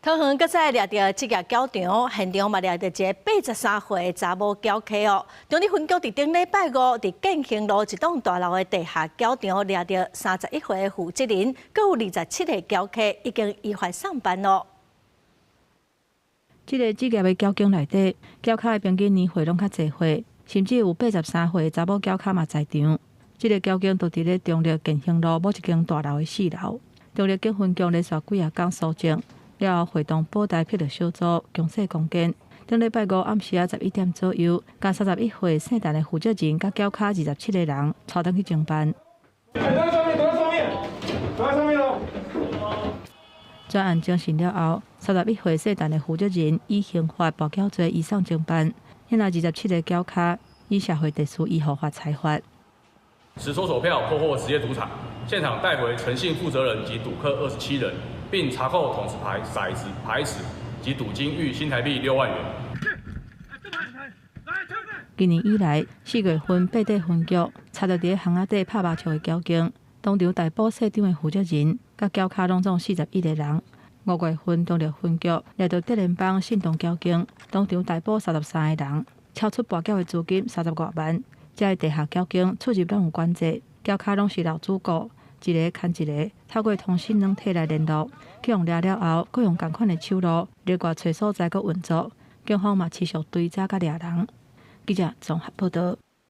桃園閣再掠著職業攪場，現場嘛掠著一个83歲的查某攪客哦。中坜分局佇頂禮拜五，佇建興路一棟大樓的地下攪場掠著31歲的負責人，閣有27個攪客，已經依法送辦咯。這个職業的攪警內底，攪跤的平均年歲攏較濟歲，甚至有83歲的查某攪跤嘛在場。這个攪警就佇咧中坜建興路某一間大樓的四樓，中坜警分局連續幾仔工搜證。了後，會同保台霹靂小組強勢攻堅。頂禮拜五暗時仔11點左右，共31歲姓陳的負責人佮攪跤27個人帶轉去偵辦。躲在上面，躲在上面，躲在上面囉。專案偵訊了後，31歲姓陳的負責人以刑法跋筊罪移送偵辦。另外27個攪跤以社會秩序維護法裁罰。持索索票破獲職業賭場，現場帶回陳姓負責人及賭客27人。並查扣筒子牌、骰子、牌尺及賭金逾新台幣6萬元。今年以來，4月份八塊分局查著佇巷仔底拍麻將的攪警，當場逮捕細張的負責人，佮攪跤攏總41個人。5月份中坜分局掠著德聯邦信動攪警，當場逮捕33個人，超出跋筊的資金30外萬。這个地下攪警出入攏有管制，攪跤攏是老主顧。一个牽一个，透過通訊軟體來聯絡，去予掠了後，閣用仝款的手路，另外揣所在閣運作。警方嘛持續追查佮掠人。記者綜合報導。